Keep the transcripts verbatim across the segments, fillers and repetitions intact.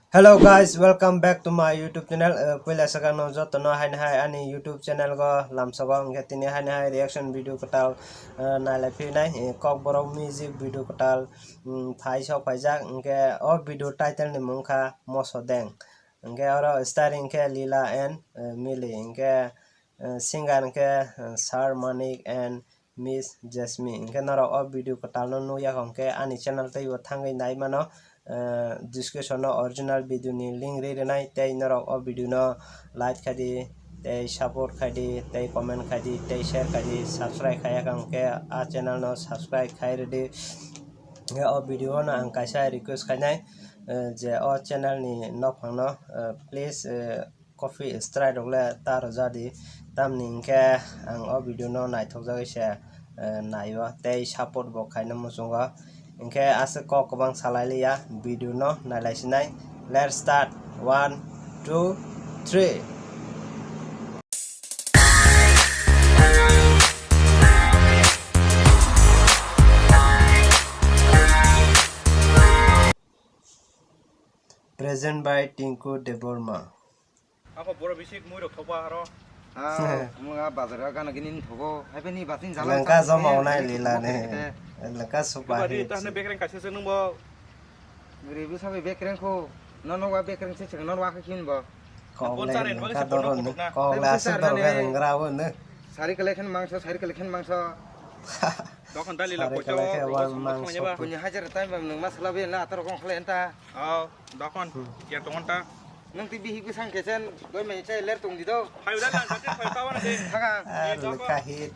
Hello guys, welcome back to my YouTube channel. Uh, puila sakang no joto no haini hai ani YouTube channel go lamsogo, hwnkhe tini haini hai reaction video kwtal, uh, nailai phinai, uh, Kokborok music video kwtal, um, phai sok phaijak, hwnkhe o video title ni mung kha Moso Deng. Hwnkhe oro starring khe Lila and, uh, Mili, hwnkhe, uh, singer khe, uh, Sir Manik and Miss Jasmine. Hwnkhe norok o video kwtal no nukya kho hwnkhe ani channel teibo thangwi nai mano, uh, description o original video ni link ri rwnai, tei norok o video no like khai di, tei support khai di, tei comment khai di, tei share khai di, subscribe khaiya kha hwnkhe a channel no subscribe khai rwdi. Hwnkhe o video no ang kaisa request khainai, uh, je o channel ni nokphang no, uh, please, uh, copy strike rok le ta rwja di, tamni hwnkhe ang o video no naithok jagwi se, eh, naio tei support bo khaina muchungo. Hwnkhe aswk kok kwbang salai liya, video no nailai sinai. Let's start. One, two, three. Present by Tinku Debbarma. Ako boro bisik mui rok thokba aro. Ah, mung a bazar o gana gini thogo. Hai bini basin jala. Lengka joma onai lila ne. Lengka supa. Badi ta hne bekreng kaisa se nung bo. Gri bu sabai bekreng ko. Nono wa bekreng se cheng non wa khin bo. Kok le lengka doro ne. Kok le asuk doro ke rengra wo ne. Sari kale khen mangso, sari kale khen mangso. Dokon da lila pocho. Kuni hajar time bam nung masala be na atar kong khle enta. Oh, dokon. Ya tongon ta. Nung ti bihik bisang kesen, goi mai chai ler tung di do. Phayu da lang, phayu ka wana de. Thaga. Ah, leka hit.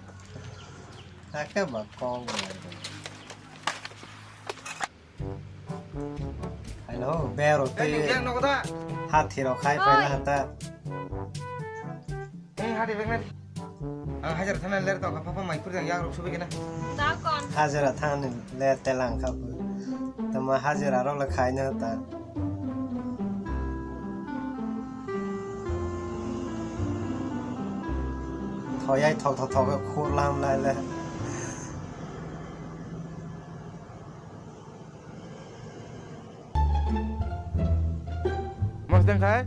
Ake ba kong. Hello, bero te. Hai, nung yang nogo da? Hathi rok khai pai na hata. Hei, hadi beng nadi. Ang hajira thana ler tong kha, papa mai kurjang yak rok subai kena. Da kon. Hajira thana ler telang kha. Tama hajira rok le khai na ta. Thoyai thok thok thok khur lam lai le. Mosdeng khai?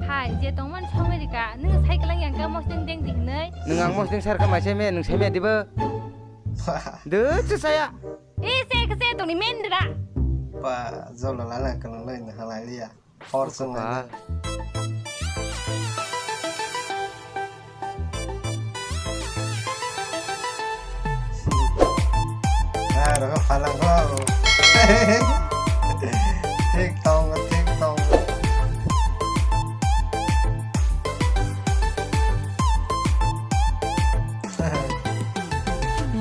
Hai, je tongmani somoi rika, nung sai kwlang yang ka mosdeng deng di hinoi. Nung ang mosdeng sar ka mai sai me, nung sai me dibo. De, che saya. E, se ke se tong ni men dra. Pa, jolo la la ka lo lai na halai liya. Hor sung lai na. Ah, raka phalang ko. Thik tong, thik tong.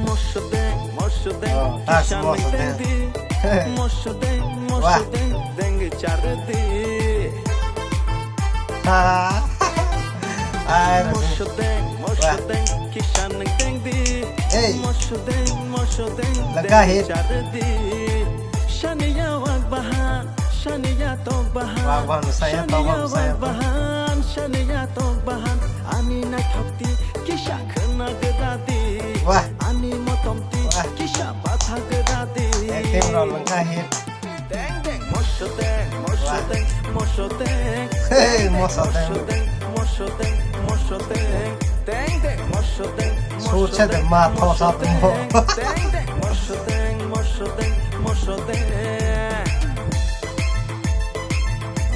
Mosodeng, mosodeng, oh, tas kisa mosodeng. Mosodeng, wah. Mosodeng, deng chardi. Ha. Ai, mosodeng, wah. Mosodeng, kisa deng di. Hey. Mosodeng, mosodeng, lega hit. Deng chardi. Shaniya wak bahan, shaniya tok bahan. Wak bahan, saya tok bahan, saya tok. Shaniya wak bahan, shaniya tok bahan. Ani naithok ti kisa khna geda di. Wah. Ani motom ti, wah, kisa batha geda di. Acting rok wngkha hit. Deng deng, moso deng, moso deng, moso deng. Hey, moso deng. Moso deng, moso deng, moso deng. Deng deng, moso deng, moso deng, moso deng. Deng deng, moso deng, moso deng, moso deng.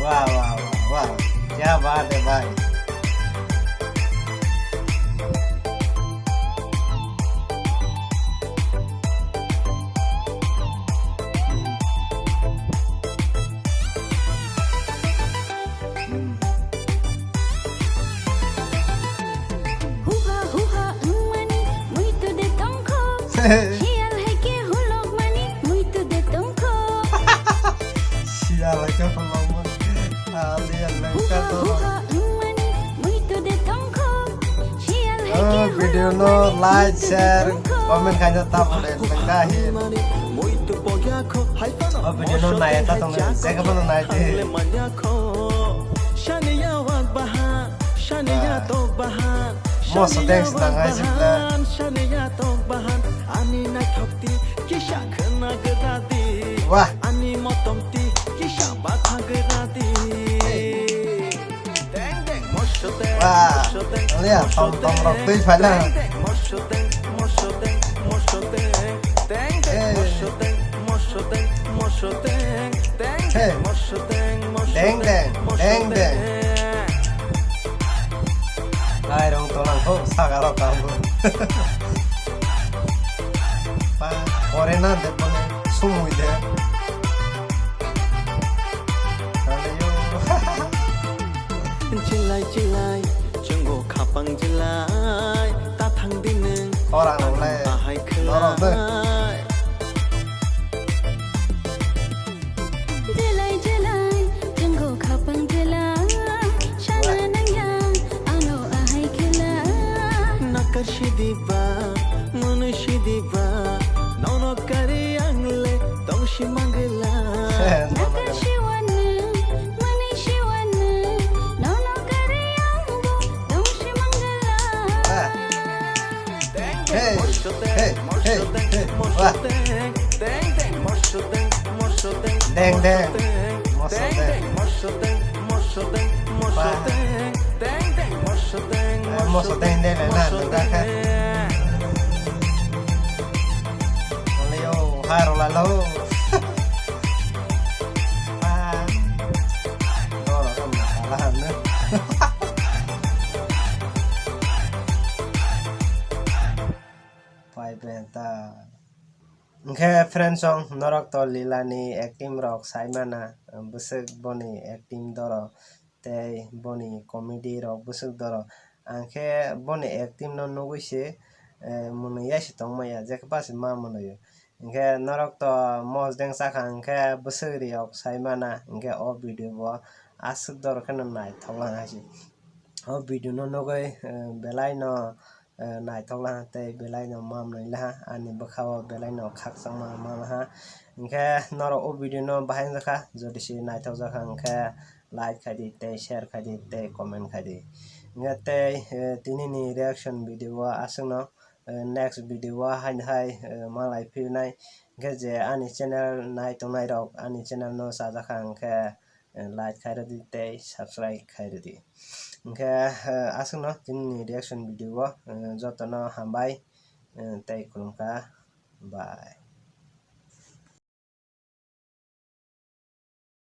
Wah, wah, wah, wah. Kya baat hai bhai. Huha huha wngmani muitu de tongkho. Siyal hai khe hulokmani muitu de tongkho. Siyal hai khe hulokmani. Aliya lengka to. Huha huha wngmani muitu de tongkho. Siyal hai khe hulokmani muitu de tongkho. Oh, video no like, share, comment khaina ta bole lengka hi. Muitu pogya kho hai phano. Oh, video no nai ta tong, jaga phano nai de. Shaniya wak bahan, shaniya tok bahan, moso shaniya thanks wak nang ai jibla. Bahan, shaniya tok bahan, ani naithok ti kisa khna geda di. Wah. Ani motom ti kisa batha geda di. Ba, liya, tom tom rok twi phaina. Hey. Hey. Deng deng, deng deng. Lai rong tolang kho, saga rok kamu. Ba, kore na de bone, sumui de. Kale yo. Chilai chilai, chungo khapang chilai, ta thang di nwng, Orang ano le, ahai norok de. Khwlai. Chilai chilai, chungo khapang chilai, sana nangya, ano ahai khwlai. Nakar si di ba, munu si di ba, nono kari ang le, tong si mangla. Nakar si wanu, mani si wanu, nono kari ang bo, tong si mangla. Ah. Hey, hey, hey, hey, wah. Deng, deng. Moso deng. Wah. Eh, moso deng, deng, deng, deng, deng. Leo, haro lalo. Wah. Doro, kamu salah, ne? Pai benta. Hwnkhe friends, chwng norok to Lila ni acting rok sai mana, bwswk boni acting doro tei boni comedy rok bwswk doro. Ang khe boni acting no nugwi se, eh, mwnwi ya se tong maya, je khe basi ma mwnwi o. Hwnkhe norok to mosdeng chakha hwnkhe bwswk riyok sai mana, hwnkhe o video bo aswk doro kheno naithok lang hai se. O video no nugwi, eh, belai no, eh, naithok laha tei belai no mamnwi laha, ani bwkha o belai no khakchangma ma laha. Hwnkhe norok o video no bahai wngjakha, jodi se naithok jakha hwnkhe like khai di tei share khai di tei comment khai di. Hwnkhe tei, eh, tini ni reaction video o aswk no, eh, next video o haino hai, eh, malai phirnai. Hwnkhe je ani channel nai tongnai rok ani channel no chajakha hwnkhe, eh, like khai rwdi tei subscribe khai rwdi. Hwnkhe, eh, aswkno tini ni reaction video o, eh, jotono hambai, eh, tei khulumkha. Bye.